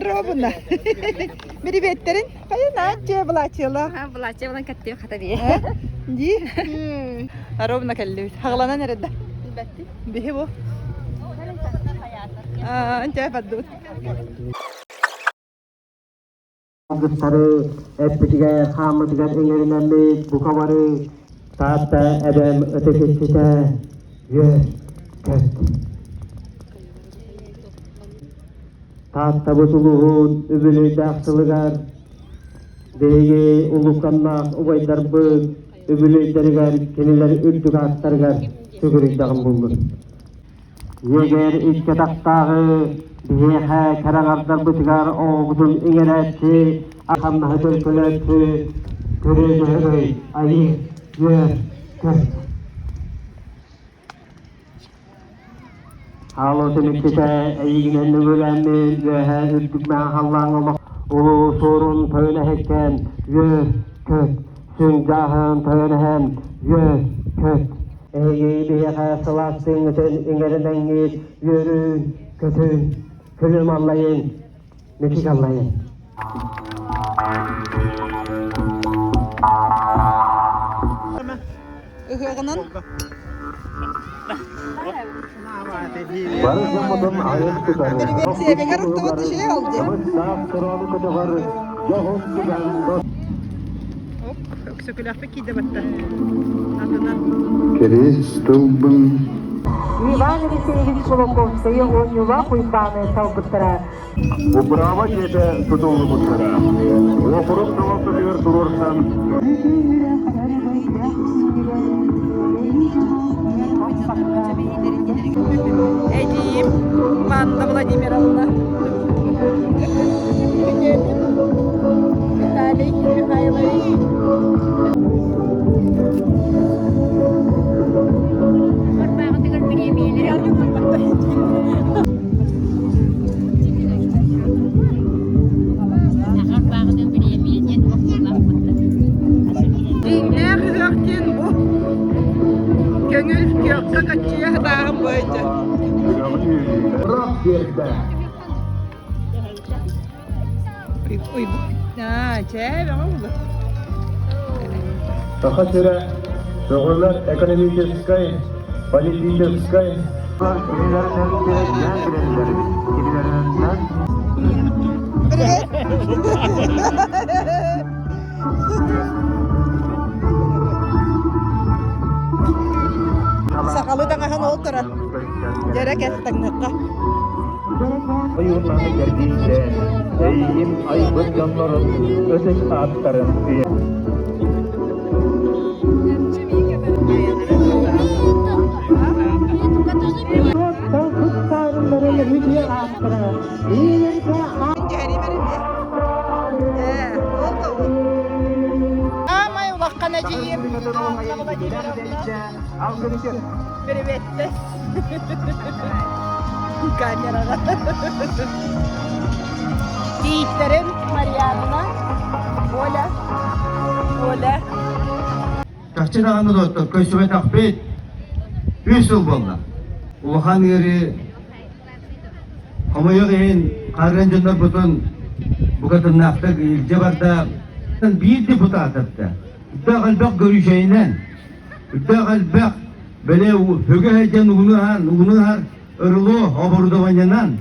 Робуна. Бирибиэттэрин хайа нааччы былаачыйалаах. Былаачыйа булан кэттиэ хата бие. Дии. Робуна кэллибит. Хаҕаланан эрэ да. Биһи бу. Анча бардыбыт. Алгыстары эппитигэр-хааммытыгар иҥэринэммит бука бары Таатта эбэм ытык иччитэ үөр-көт. Тааттабыт улууһун үбүлүөйдээх сылыгар биһиги улууканнаах убайдарбыт үбүлүөйдэригэр кинилэр үрдүк ааттарыгар сүгүрүйдэҕим буоллун. Егер икки атахтааҕы биһиэхэ кэрэ аҥардарбытыгар оҕобутун иҥэрээччи, хамнаһы төлкөлөөччү Көрөөдөһөрөй айыы үөр көс. Хаалыытын иччитэ эйигинэн үгүлээммин үөһэ үрдүк мэҥэ халлааҥҥа олох улуу суорун тойон эһэккэм үөр көт сүҥ дьааһын тойон эһэм үөр көт Эһиги биһиэхэ сылаас тыыҥҥытын иҥэринэҥҥит үөрүүн, көтүн, күлүм аллайын, мичик аллайын. Ыһыаҕынан Бары дьоммутун айан тутар. Сиэбигэр уктубут үчүгэй ол дии. Көтөҕөр дьоһун түгэн Өксөкүлээхпит киирдэ батта. Атынан. Кэриэс тылбын Иван Алексеевич Кулаковскайы оонньуулаах Уйбааны талбыттара. Управа дьиэтэ тутуллубуттара. Уокурук салалтатыгар туруорсан Эдьиийим Манна Владимировна. Виталий Михайлович. Барбааҕытыгар бириэмийэлэри Арбааҕытыгар бириэмийэ диэн бохсуулаахпыттар. Дьиҥнээх ыһыах диэн бу көҥүл күөххэ көччүйэ сатааһын бу этэ. Саха сирэ сөҕүмэр экономическай, политическай Сахалы таҥаһын ол турар. Дьэрэ кэс таҥныахха. Ойууннаны кэргиитэ, эйигин айбыт дьоннорун ытык ааттарын үйэ. Аамай улахан эдьиийим Анна Владимировна Приветте. Камераҕа. Тииттэрим Марианна, Оля, Оля. Чахчы даҕаны доттор көрсүбэтэхпит үс сыл буолла. Улахан ыарыы хомойуох иһин хаарыан дьоннорбутун букатыннаахтык илдьэ барда. Биир депутат этте. Үрдээх элбэх көрүүчэйинэн, үрдээх элбэх бэлэ хөгэ сылдьан ууну аһан, ууну аһар РЛО оборудованиенан,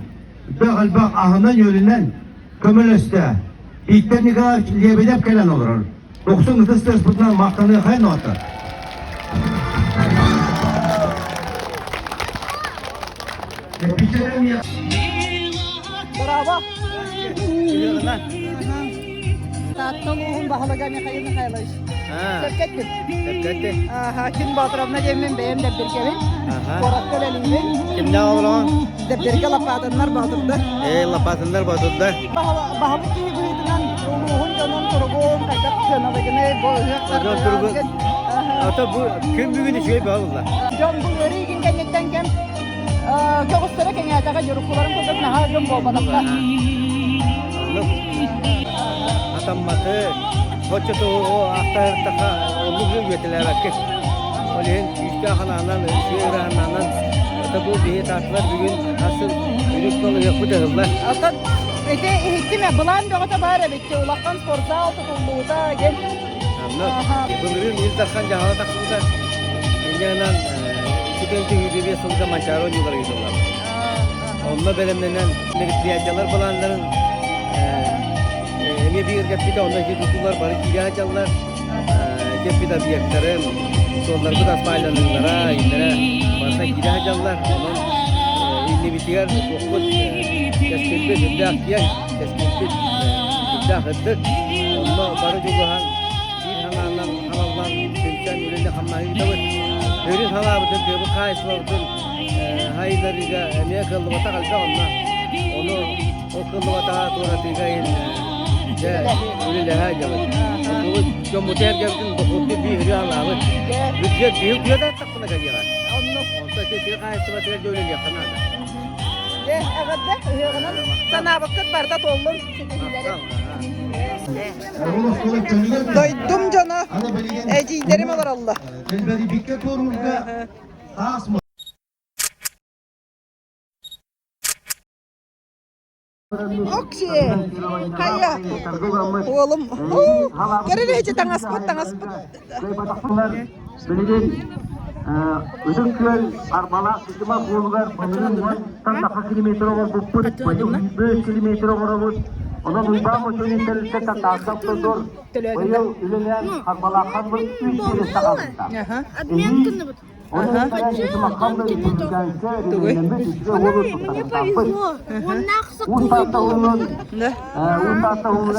үрдээх элбэх аһынан-үөлүнэн көмөлөстө. Виктор Николаевич Лебедев кэлэн олорор. Дохсун ытыс тыаспытынан махтаныахай нота. Браво! Таатта улууһун баһылыга Михаил Михайлович. Сөпкөттүм. Сөпкөттү. Аха, Күн Боотуровна диэммин бэйэм Дэбдиргэбин. Куоракка үлэлиибин. Кимнээх олороҕун? Дэбдиргэ Лапаатыннар Боотурдар. Ээ, Лапаатыннар Боотурдар. Баһылык киһи быһыытынан улууһун дьонун туругун хайдах сыаналыгыный бу ыһыахтар Дьон туругун Ата бу күн бүгүн үчүгэй баҕалла. Дьон бу ыарыы игин кэнниттэн кэм көҕүстэрэ кэҥээтэҕэ дьуруккуларын курдук наһаа дьон буолбатахтар. Атамматы оччотооҕу ахтаһыртаха оннук үөтэлээбэккэ. Ол иһин күүстээх анаанан, үчүгэй ырааннаанан ата бу биһи таатылар бүгүн асы үрүк балыгыппыт ыһыллар. Атын Ити иһиттим ээ, былаан бөҕөтө баар эбит, улахан спортзал тутуллуута диэн. Онно былырыын Ил Дархан дьаһала тахсыбыта. Инньэ гынан 2025 сылга Манчаары оонньуулара ыытыллар. Онно бэлэмнэнэн мероприятиялар былааннарын эмиэ бигэргэппитэ, онно ити тутуулар бары киирэ сылдьаллар. Кэппит объектары, суолларбыт асфальтаныылара, иннэрэ барыта киирэ сылдьаллар. Онон иннибитигэр туохпут кэскилбит үрдээх киэҥ, кэскилбит үрдээх ырдык. Онно бары дьулуһан, биир санаанан ханаллан, түмсэн үлэни-хамнаһы ыытабыт. Өрүс халаабытын, тыабыт хаһаайыстыбабытын хайдарыыга эмиэ кыаллыбатах элбэх онно. Ону ол кыаллыбатаҕа туоратыыга дьэ үлэлэһэ дьабыт. Онтубут дьоммуту-сэргэбитин дохуоттуу биир ырыа халаабыт. Бюджет биһил тыа да аттахпына кэлиэҕэ. Онто тыа хаһаайыстыбатыгар дьэ үлэлиэххэ наада. Дьэ, эҕэрдэ ыһыаҕынан санаабыккыт барыта туоллун ситиһиилэри. Дойдум дьоно, эдьиийдэрим олороллор. Кэлбэрийбиккэ туоруурга таас Окси, хайа, уолум, көрөр эчи таҥаспыт, таҥаспыт. Билигин Ытык Күөл Арбалаах Сытыма буолугар былырыын уонтан тахса километр оҥорбуппут, быйыл 105 километр оҥоробут. Онон Уйбаан Мочунин тэрилтэ Татаарга автодор быйыл үлэлээн Харбалааххаммыт үс биэрэстэ хаалбыта.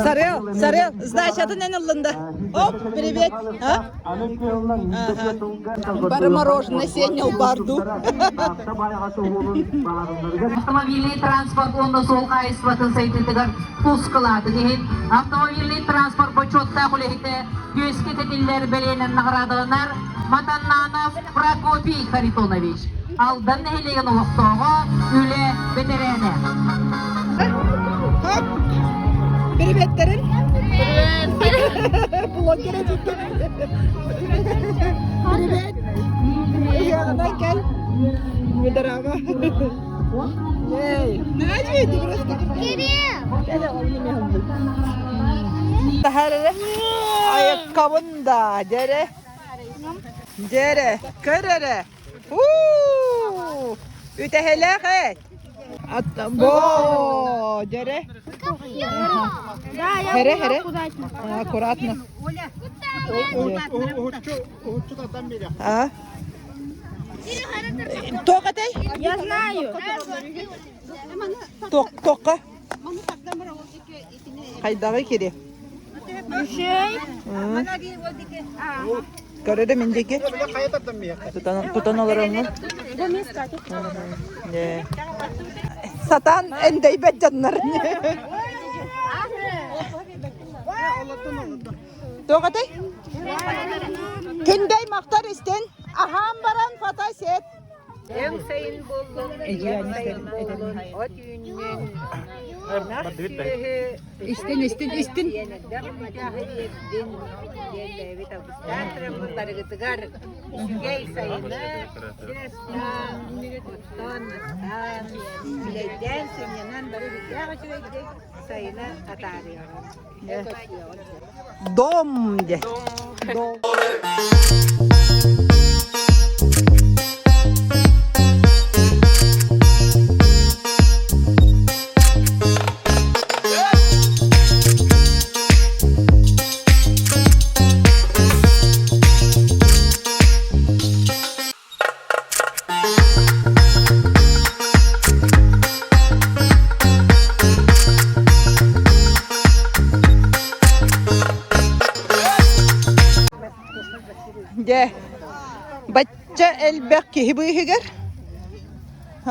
Сарел, Сарел, сдачатын эн ыллын да. Оп, привет. А? Бары мороженое сиэнньэл барду. Автомобильный транспорт уонна суол хаһаайыстыбатын сайдыытыгар тус кылаатын иһин автомобильный транспорт бочуоттаах үлэһитэ түөскэ кэтиллэр бэлиэнэн наҕараадаланар Матаннанов Прокопий Харитонович, Алдан нэһилиэгин олохтооҕо, үлэ бэтэрээнэ. Хоп! Приветтэрин! Привет! Блогер этиккин. Привет! Ыһыаҕынан кэл. Дорога. Эй, Надя, ты просто... Таһар эрэ. Айыккабын да, дьэрэ. Дьэрэ, көр эрэ. У-у-у! Үтэһэлээх эт. Бо, дьэрэ. Хэрэ, хэрэ. Аккуратно. А? Туох этэй? Я знаю. Туохха? Хайдаҕый кири? Көрөрө мин диэки. Тутан олороҥҥун. Сатаан эндэйбэт дьоннор. Туох этэй? Күндөй махтар истин. Аһаан баран фотосет. Өҥ сайын буоллун, эйэм сайын буоллун, от үүннүн, ынах сүөһү Истин, истин, истин. элбэх үтүөҕэ тиэрдин диэн бэйэбит алгыстаан тураммыт барыгытыгар үчүгэй сайыны сир-астаан, оттоон-мастаан, үлэйдээн, сынньанан бары үрдээх үчүгэйдик сайыны атаарыаҕыҥ. Дом де. Дом. Дьэ, бачча элбэх киһи быыһыгар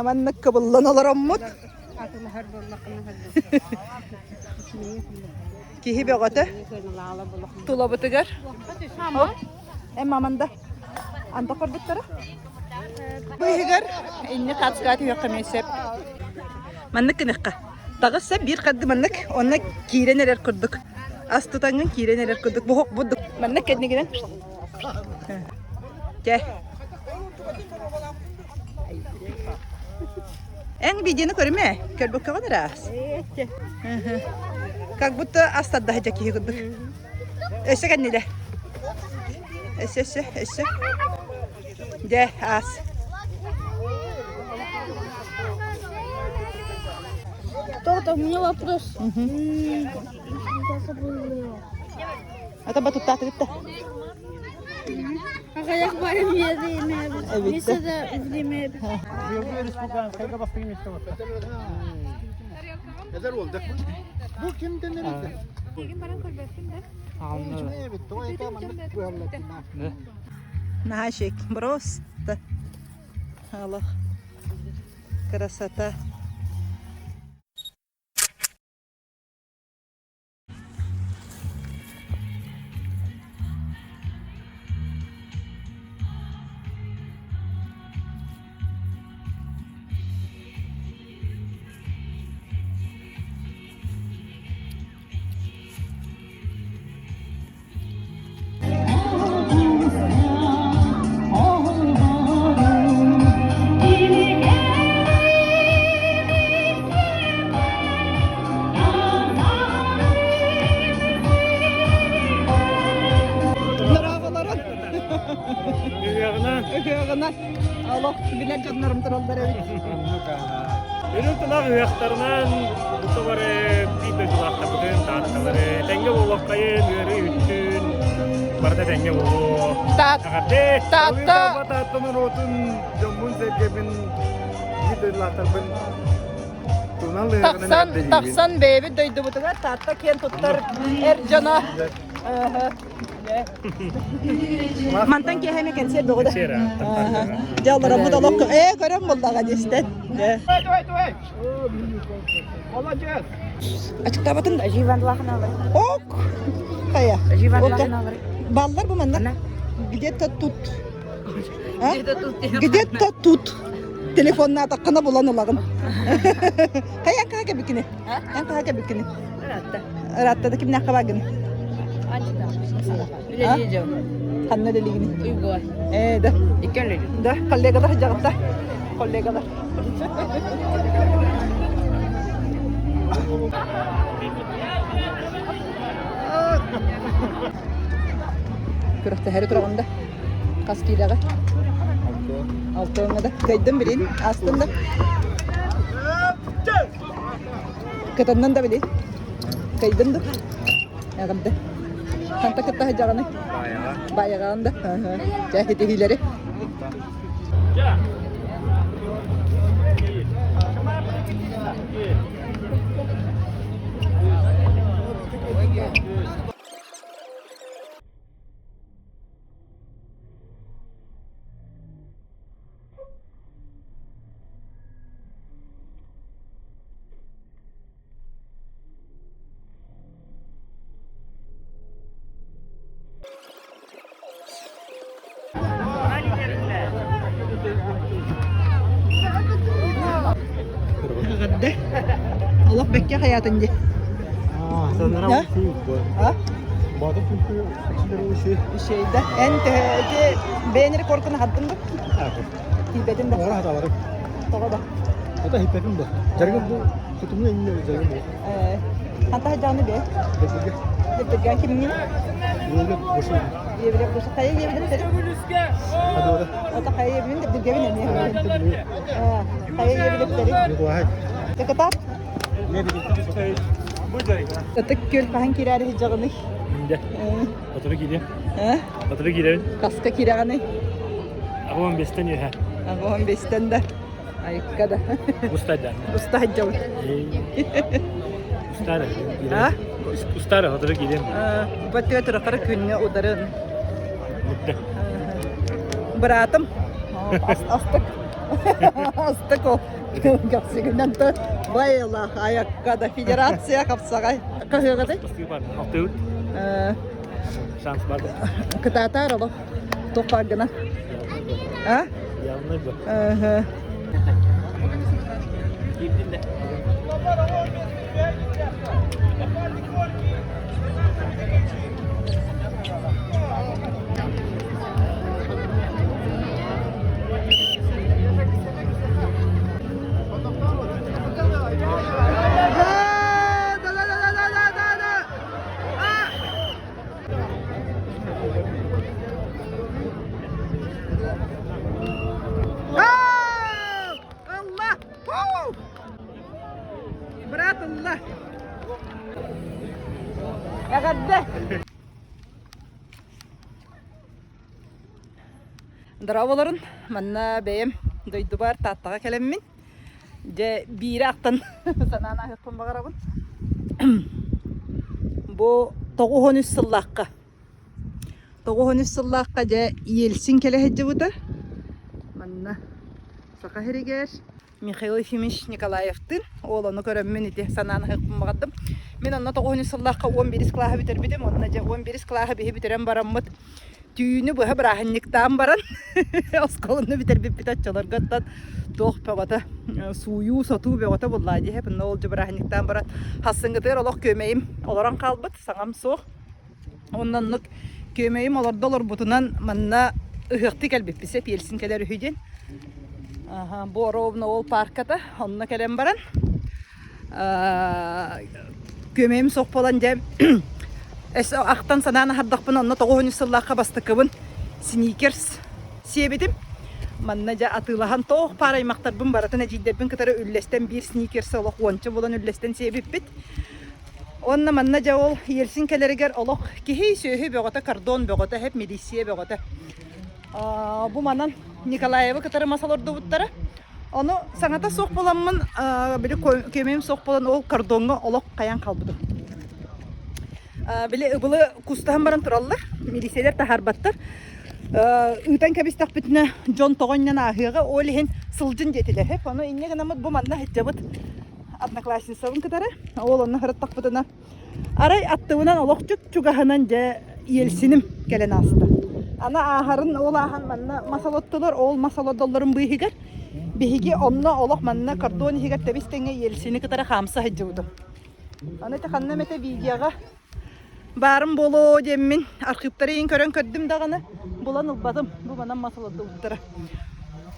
маннык кыбыллан олороммут. Киһи бөҕөтө тулабытыгар. Эн маманда анда көрбүттэрэ. Быыһыгар инни хаацкаа түһүөххэ эмиэ сөп. Маннык гыныахха. Таҕыс сөп биир харды маннык онно киирэн эрэр курдук. Ас тутаҥҥын киирэн эрэр курдук. Буһук будук. Маннык кэннигинэн. Чэ. Эн видеоны көрүмэ, көрбөккөҕүн ыраас. Как будто астардаһа киһи курдук. Өссө кэннилэ. Өссө, өссө, өссө. Дьэ, аас. Кто-то, у меня вопрос. Я забыла его. Ата батуттаатыгыт да. Наһаа просто Аллах красота. Дорооболорун. Ыһыаҕынан. Ыһыаҕынан. Олох билэр дьоннорум тураллар эбит. Үрүҥ тунах ыһыахтарынан бары биир дойдулаахтарбытын, таатталары тэҥҥэ буолуоххайын, ыарыы үттүн, барыта тэҥҥэ буолуо. Таатта. Таатта Таатта норуотун дьоммун-сэргэбин биир дойдулаахтарбын Тахсан, тахсан бэйэбит дойдубутугар Таатта киэн туттар эр дьоно. Мантан киэһэ кэнсиэр бөҕө да. Дьэ олороммут олох ээ көрөн буллаҕа дистэн. Ачыктаабатын да. Ок. Хайа. Баллар бу манна. Где-то тут. Где-то тут. Телефоннаатаххына булан ылаҕын. Хайа эн хаһа кэбиккини? Эн хаһа кэбиккини? Ыраатта. Ыраатта да кимнээххэ бааргын? Ханна үлэлиигин? Уйгуга. Ээ, да. Икки үлэлиир. Да, коллегалар дьаҕытта. Коллегалар. Күрэхтэһэри тураҕын да? Хас киилэҕэ? Алтыаҥҥа да. Кыайдым билин, астым да. Кытыннын да билин. Кыайдым да. Эҕэрдэ. Ханта кытта сылдьаҕыный? Баайаҕа. Баайаҕаҕын да? Дьэ, ситиһиилэри. Эҕэрдэ. Олох бэккэ хайаатын дии. А? Үчүгэй Эн ити бэйэн рекордун аһардыҥ да? Тиийбэтин да? Тоҕо да? Ата хиппепин да. Жаргым бу тутумну инне жаргым бу. Ханта хаджааны бе? Деппирге. Деппирге кимҥин? Евлеп бошу. Евлеп бошу. Хайа евлеп тери? Хадора. Ата хайа евлеп деппиргебин эмиэ. Хайа евлеп тери? Текатат? Ытык күөл хаһан киирээри сылдьаҕыный? Отуру киириэм. Отуру киирэбин. Хаска киирэҕиний? Аҕам бестен үөһэ. Аҕам бестен да. Айыкка да. Устайда. Устайдабыт. Устары. А? Устары, отуру киириэм. Баттыга турахара күнҥэ ударын. Быраатым. Астык. Астык ол. Капсыгынан да байылах аякка да федерация хапсаҕай. Хаһыаҕатай? Алтыбыт. Шанс бар. Кытаатаар олох. Туох баар гына? А? Явно бу. Буолла. Эҕэрдэ! Дорооболорун, манна бэйэм дойдубар Тааттаҕа кэлэммин, дьэ биири ахтан санаан ааһыахпын баҕарабын. Бу 93 сыллаахха 93 сыллаахха дьэ Ельцин кэлэ сылдьыбыта. Манна Саха сиригэр Михаил Ефимович Николаевтыын уол ону көрөммүн ити санаан аһыахпын баҕардым. Мин онно 93 сыллаахха 11 кылааһы бүтэрбитим. Онно дьэ 11 кылааһы биһи бүтэрэн бараммыт түүнү быһа бырааһынньыктаан баран оскуоланы бүтэрбиппит оччолорго оттон туох бөҕөтө сууйуу-сотуу бөҕөтө буллаа дии онно ол дьэ бырааһынньыктаан баран хассыҥҥытыгар олох күөмэйим олорон хаалбыт саҥам суох Онно оннук күөмэйим олордо олорбутунан манна ыһыахтыы кэлбиппит сөп Ельцин кэлэр үһү диэн. Аха, бу ровно ол парката онно кэлэн баран күөмэйим суох буолан дьэ ахтан санаан аһардахпына онно 93 сыллаахха бастакыбын сникерс сиэбитим. Манна дьэ атыылаһан тоох паар аймахтарбын барытын эдьиийдэрбин кытары үллэстэн биир сникерс олох уонча буолан үллэстэн сиэбиппит. Уонна манна дьэ ол Ельцин кэлэригэр олох киһи-сүөһү бөҕөтө, кордон бөҕөтө, һэп милииссийэ бөҕөтө. Бу манан Николаевы кытары мас олордубуттара. Ону саҥата суох буоламмын, били күөмэйим суох буолан ол кордоҥҥо олох хайан хаалбытым. Били ыбылы кустаһан баран тураллар, милииссийэлэр таһаарбаттар. Ыытан кэбистэхпитинэ дьон тоҕо инньэн ааһыаҕа, ол иһин сылдьын диэтилэр. Һэп ону инньэ гынаммыт бу манна сылдьабыт одноклассницабын кытары ол онно сырыттахпытына арай аттыбынан олох чугаһынан дьэ Ельциним кэлэн ааста. Аны ааһарын ол ааһан манна мас олоттулар, ол мас олордоллорун быыһыгар биһиги онно олох манна кордон иһигэр тэбис тэҥҥэ Ельцини кытары хаамса сылдьыбытым. Аны ити ханна эмэтэ видеоҕа Баарым буолуо диэммин архыыптары иин көрөн көрдүм даҕаны, булан ылбатым. Бу манан мас олордубуттара.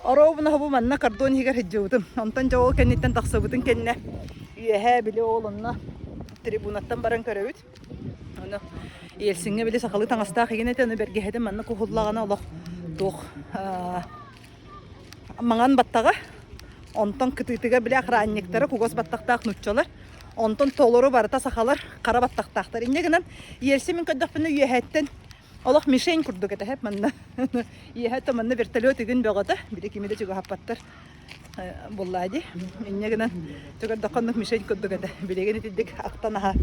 Оруобуна бу манна кордон иһигэр сылдьыбытым. Онтон дьэ ол кэнниттэн тахсыбытын кэннэ үөһээ били ол онно трибунаттан баран көрөбүт. Ону Ельциҥҥэ били сахалыы таҥастаах игин этэ, ону бэргэһэтин манна куһуллаҕына олох туох маҥан баттаҕа, онтон кытыытыгар били охранниктара кугас баттахтаах нууччалар Онтон толору барыта сахалар хара баттахтаахтар. Инньэ гынан Ельцин мин көрдөхпүнэ үөһэттэн олох мишень курдук этэ хэп манна. Үөһэттэн манна вертолет игин бөҕөтө. Били кими да чугаһаппаттар буллаа дии. Инньэ гынан көрдөххө оннук мишень курдук этэ. Билигин итинник ахтан аһа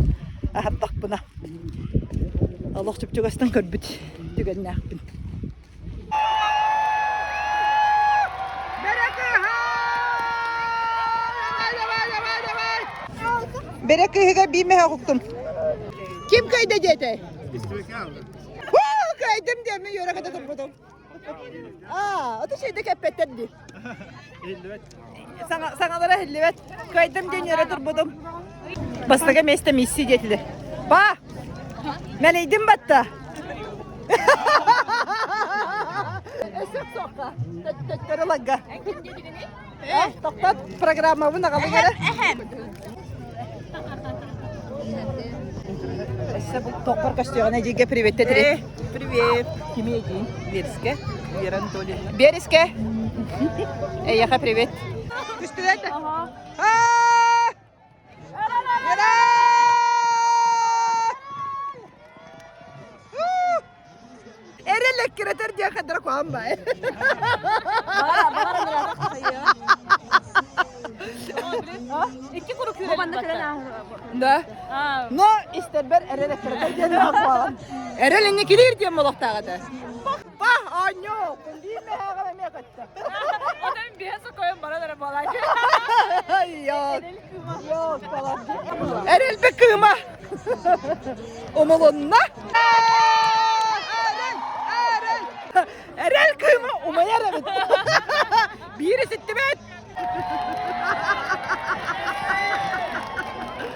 аһардахпына олох чуп-чугастан көрбүт түгэннээхпин. Бэрэ кыыһыга биир мөһө уктум. Ким кыайда диэтэй? Кыайдым диэммин үөрэ көтө турбутум. Аа, ото шейде кэппэттэр дии. Саҥалара иһиллибэт. Кыайдым диэн үөрэ турбутум. Бастакы миэстэ миссия диэтилэр. Ба! Мэлийдим батта. Өссө соққа. Төттөрү лагга. Тоқтат программабын аҕалыҥ эрэ. Өссө бу тохпор көстүөҕүнэ эдьиийгэ приветтэ тирит. Привет. Кими эдьиий? Бериске. Вера Анатольевна. Бериске. Эйиэхэ привет. Түстүлэр да? Эрэл эккирэтэр диэн хадара куһаҕан баай. Икки куру күүрэн Да. Но истэрбэр эрэл эккирэтэр диэн куһаҕан. Эрэл инникилиир диэн болохтаах этэ. Па, оонньуу! Биир мэһээҕэр эмиэ көттө. Отон биһэ сокойон баран эрэ буолааччы. Йок. Йок, Эрэлбит кыыма. Умулунна. Эрэл, эрэл кыыма умайар эбит. Биири ситтибит.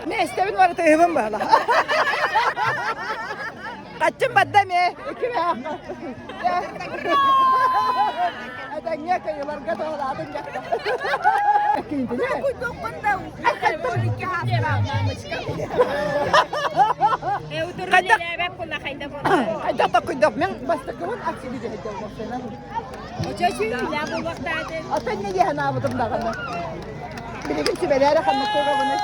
Миэстэбин барытыһыбын баала. Хаччым бадда эмиэ. Этэҥҥэ кыйыларга туһалаатын Хайдах токуйдох мен бастакыбын Атын не диэн аабытым даҕаны. Билигин сүбэлээри ханнык туоҕабыный?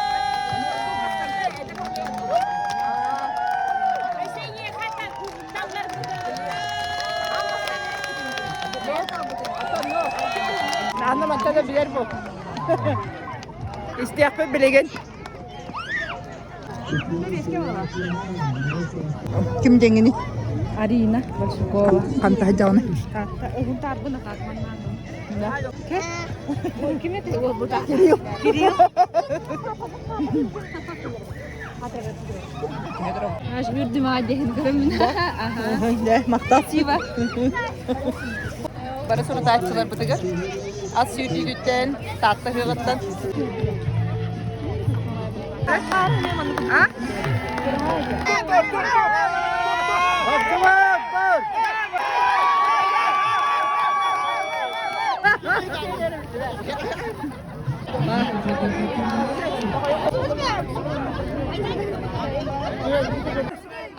билэр бу. Истиэхпит билигин. Ким дьэҥини? Арина Большакова. Ханта сылдьаҕыный? Кирилл. Кирилл. Аж үрдүм аадеһин көрөмүн. Дэ, махтал. Бары сурутааччыларбытыгар ас сүүрдүүтүттэн, Таатта ыһыаҕыттан.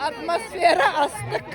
Атмосфера астык.